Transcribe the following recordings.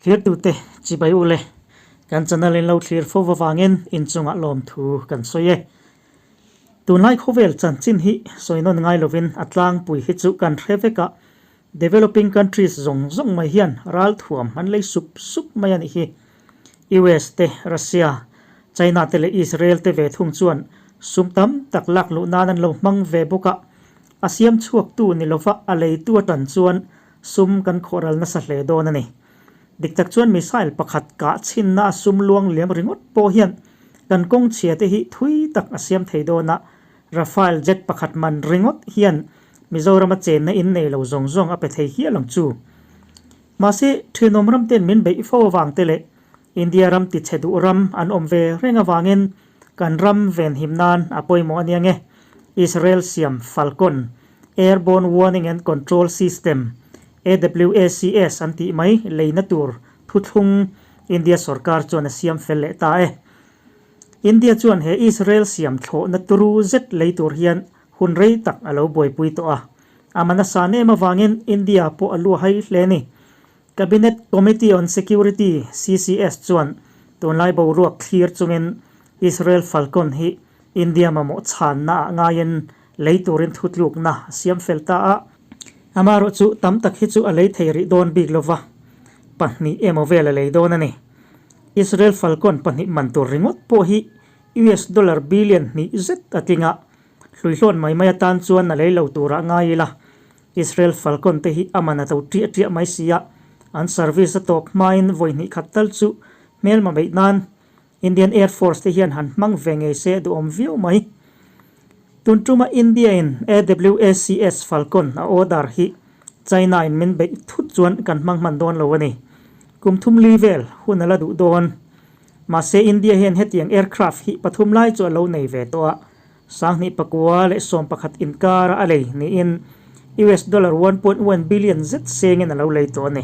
Thlirtute chibai u le, kan channel in lo thlir fo avangin inchungah lawmthu kan sawi e. Tunlai khawvel chanchin hi sawi nawn ngai lovin a tlangpui hi chu kan hre vek a, developing countries zawng zawng mai hian ralthuam an lei sup sup mai a nih hi. US te, Russia, China te leh Israel te ve thung chuan sum tam tak lak luh nan an lo hmang ve bawk a, a siam chhuaktu ni lova a leitu atan chuan Sum kan khawhral nasa hle dawn a ni. Dik tak chuan missile pakhat kah chhinna a sum luang liam ringawt pawh hian kan kawng chhia te hi thui tak a siam thei dawn a, Rafale jet pakhat man ringawt hian Mizorama chenna in nei lo zawng zawng a pe thei hial ang chu. Mahse, thenawm ram ten min beih fo avang te leh India ram tichhe duh ram an awm ve reng avangin kan ram venhim nan a pawimawh a nia nge. Israel siam Falcon Airborne Warning and Control System, AWACS, an tih mai leina tur thuthlung India sorkar chuan a siam fel leh ta e. India chuan he Israel siam thlawhna turu zet lei tur hian hun rei tak a lo buaipui tawh a. A man a san em avangin India pawh a luahai hle a ni. Cabinet Committee on Security, CCS, chuan tunlai boruak thlir chungin Israel Falcon hi India mamawh chhanna ah ngaiin lei turin thutlukna a siam fel ta a. Amaherawh chu tam tak hi chu a lei thei rih dawn bik lova, pahnih emaw vel a lei dawn a ni. Israel Falcon pahnih man tur ringawt pawh hi US dollar billion hnih zet a tling a, hluihlawn mai mai atan chuan a lei lo turah ngai ila. Israel Falcon te hi a man a to ṭiah ṭiah mai si a, an service a tawp hmain vawi hnih khat tal chu hmelma beih nan Indian Air Force te hian han hmang ve ngei se duhawm viau mai. Tun tuma India in AWACS Falcon a order hi China in min beih thut chuan kan hmang hman dawn lo a ni. Kum thum li vel hun a la duh dawn. Mahse India hian hetiang aircraft hi pathum lai chu a lo nei ve tawh a, Sanghnih pakua leh 11 inkara a lei niin US dollar 1.1 billion zet sengin a lo lei tawh a ni.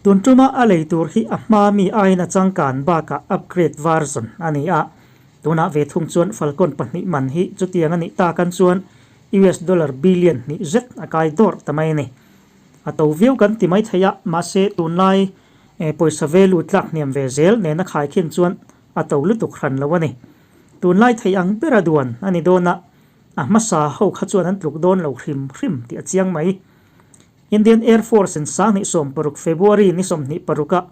Tun tuma a lei tur hi a hma mi aiin a changkan bakah upgrade version a ni a, tunah ve thung chuan Falcon pahnih man hi chutiang a nih takan chuan US dollar billion hnih zet a kai dawrh ta mai a ni. A to viau kan ti mai thei a, mahse tunlai pawisa value tlak hniam ve zel nena khaikhin chuan a to lutuk hran lo a ni. Tunlai theih ang bera duan a ni dawn a, a hmasa ho kha chuan an tluk dawn lo hrim hrim tih a chiang mai. Indian Air Force in 2016 February ni 26 ah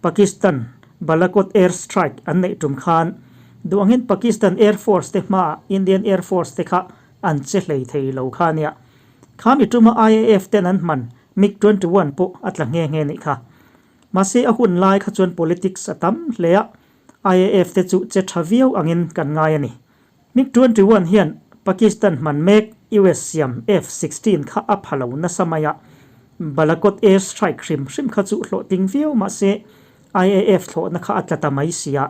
Pakistan Balakot Air Strike an neih tum khan duh angin Pakistan Air Force te hmaah Indian Air Force te kha an che hlei thei lo kha nia. Khami tuma IAF ten an hman MiG 21 pawh a tla nghe nghe nih kha. Mahse a hun lai kha chuan politics a tam hle a, IAF te chu che tha viau angin kan ngai a ni. MiG 21 hian Pakistan hman mek US siam F-16 kha a pha lo nasa mai a, Balakot air strike hrim hrim kha chu hlawhtling viau mahse IAF thlawhna kha a tla ta mai si a.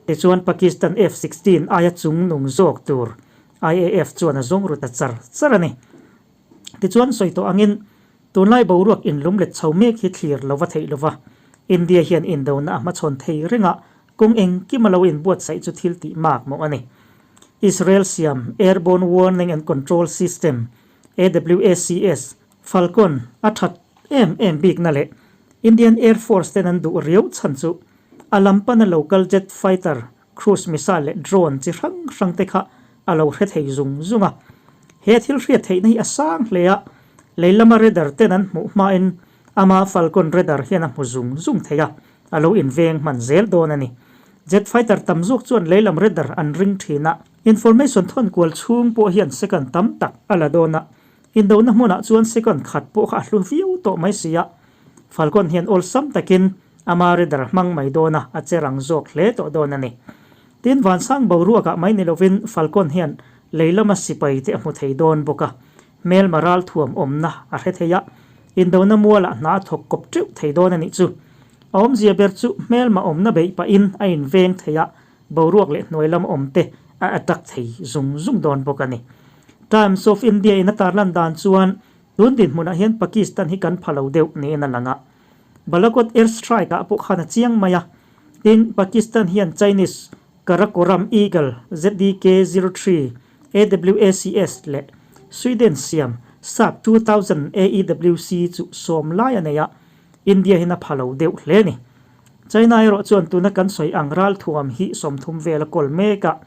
Tichuan Pakistan F-16 aia chung nung zawk tur IAF chuan a zawng ru ta char char a ni. Tichuan sawi tawh angin tunlai boruak inlum let chho mek hi thlir lo va theih lova, India hian indona a hmachhawn thei reng a, kawng engkim a lo inbuatsaih chu thil tih mak mawh a ni. Israel siam Airborne Warning and Control System, AWACS, Falcon a that em em bikna leh Indian Air Force ten an duh riau chhan chu a lam pana local jet fighter Cruise missile leh drone chi hrang hrang te kha a lo hre thei zung zung a. He thil hriat theihna hi a sang hle a, lei lama radar ten an hmuh hmain ama Falcon radar hian a hmu zung zung thei a, a lo inveng hman zel dawn a ni. Jet fighter tam zawk chuan lei lam radar an ring thin a. Information thawn kual chhung pawh hian second tam tak a la dawn a, indona hmunah chuan second khat pawh kha a hlu viau tawh mai si a. Falcon hian awlsam takin Ama radar hmang mai dawn a, a che rang zawk hle tawh dawn a ni. Tin, vansang boruakah mai ni lovin Falcon hian lei lama sipai te a hmu thei dawn bawk a, hmelma ral thuam awmna a hre thei a, indona mualah hna a thawk kawp teuh thei dawn a nih chu. A awmzia ber chu hmelma awmna beih pahin a inveng thei a, boruak leh hnuai lam awm te a attack thei zung zung dawn bawk a ni. Times of India in a tarlan dan chuan tun dinhmunah hian Pakistan hi kan pha lo deuh niin a lang a. Balakot air strike ah pawh khan a chiang mai a, tin Pakistan hian Chinese Karakoram Eagle ZDK 03 AWACS leh Sweden siam Saab 2000 AEWC chu sawm lai a nei a. India hian a pha lo deuh hle a ni. China erawh chuan tuna kan sawi ang ralthuam hi 30 vel a kawl mek a,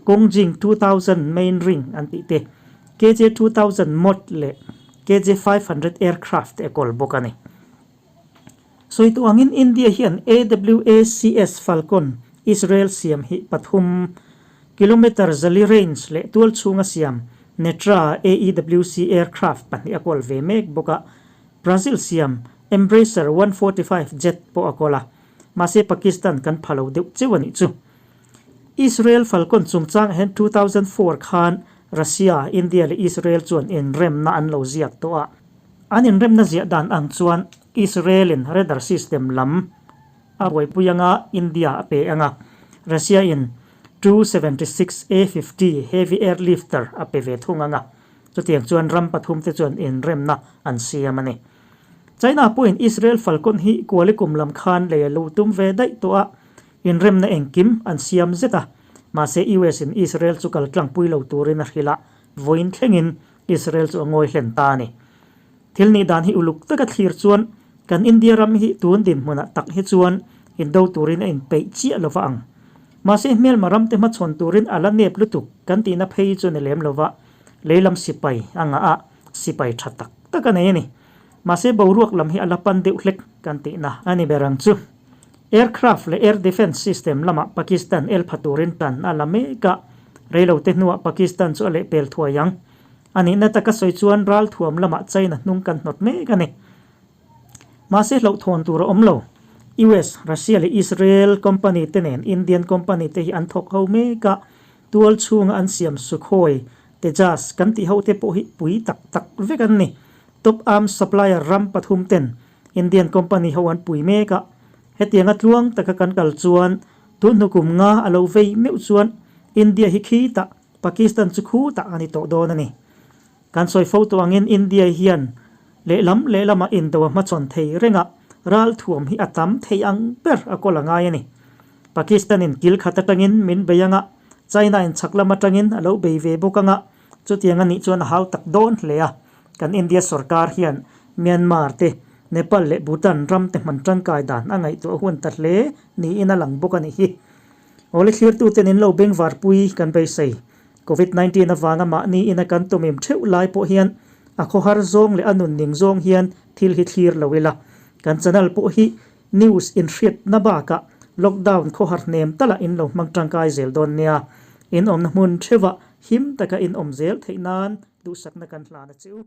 Kongjing 2000 main ring an tih te, KJ 2000 mod leh KJ 500 aircraft te a kawl bawk a ni. Sawi tawh angin India hian AWACS Falcon Israel siam hi pathum kilometre zali range leh tual chhunga siam Netra AEWC aircraft pahnih a kawl ve mek bawk a, Brazil siam Embracer 145 jet pawh a kawl a, mahse Pakistan kan pha lo deuh cheu a nih chu. Israel Falcon chungchangah hian 2004 khan Russia, India leh Israel chuan inremna an lo ziak tawh a. An inremna ziah dan ang chuan Israel-in radar system lam a buaipui anga India a pe anga, Russia-in 276 A-50 heavy airlifter a pe ve thung anga. Chutiang chuan ram pathumte chuan inremna an siam a ni. China pawhin Israel Falcon hi kuali kum lam khan lei a lo tum ve daih tawh a, inremna engkim an siam zet a. Mahse US in Israel chu kal tlangpui lo turin a hrilh a, vawiin thlengin Israel chu a ngawi hlen ta a ni. Thil nih dan hi uluk taka thlir chuan kan India ram hi tun dinhmunah tak hi chuan indo turin a inpeih chiah lova ang. Mahse hmelma ramte hmachhawn turin a la nep lutuk kan tihna phei chu ni lem lova, leilam sipai a ngah a, sipai tha tak tak a nei a ni. Mahse boruak lam hi a la pan deuh hlek kan tihna a ni ber ang chu. Aircraft leh air defence system lamah Pakistan el pha turin tan a la mek a, reilote hnuah Pakistan chu a lehpel thuai ang. A nihna taka sawi chuan ralthuam lamah China hnung kan hnawt mek a ni. Mahse hlauhthawn tur a awm lo. US, Russia leh Israel company te nen Indian company te hi an thawk ho mek a, tual chhunga an siam Sukhoi, Tejas kan tih ho te pawh hi pui tak tak vek an ni. Top arms supplier ram pathum ten Indian company ho an pui mek a, hetianga tluang taka kan kal chuan tun hnukum nga a lo vei meuh chuan India hi khitah Pakistan chu khutah a ni tawh dawn a ni. Kan sawi fo tawh angin India hian lehlam lehlamah indo a hmachhawn thei reng a, ralthuam hi a tam thei ang ber a kawl a ngai a ni. Pakistan-in kil khat atangin min bei anga, China-in chhak lam atangin a lo bei ve bawk anga, chutiang a nih chuan a hau tak dawn hle a. Kan India sorkar hian Myanmar te, Nepal leh Bhutan ram te hman tangkai dan a ngaihtuah hun ta hle niin a lang bawk a nih hi. Awle thlirtuten in lo bengvarpui kan beisei. Covid 19 avanga mahni ina kan tumim theuh lai pawh hian a khawhar zawng leh a nun ning zawng hian thil hi thlir lo ila. Kan channel pawh hi news inhriatna bakah lockdown khawhar hnem talah in lo hmang tangkai zel dawn nia. In awmna hmun theuhah him taka in awm zel theih nan duhsakna kan hlan a che u.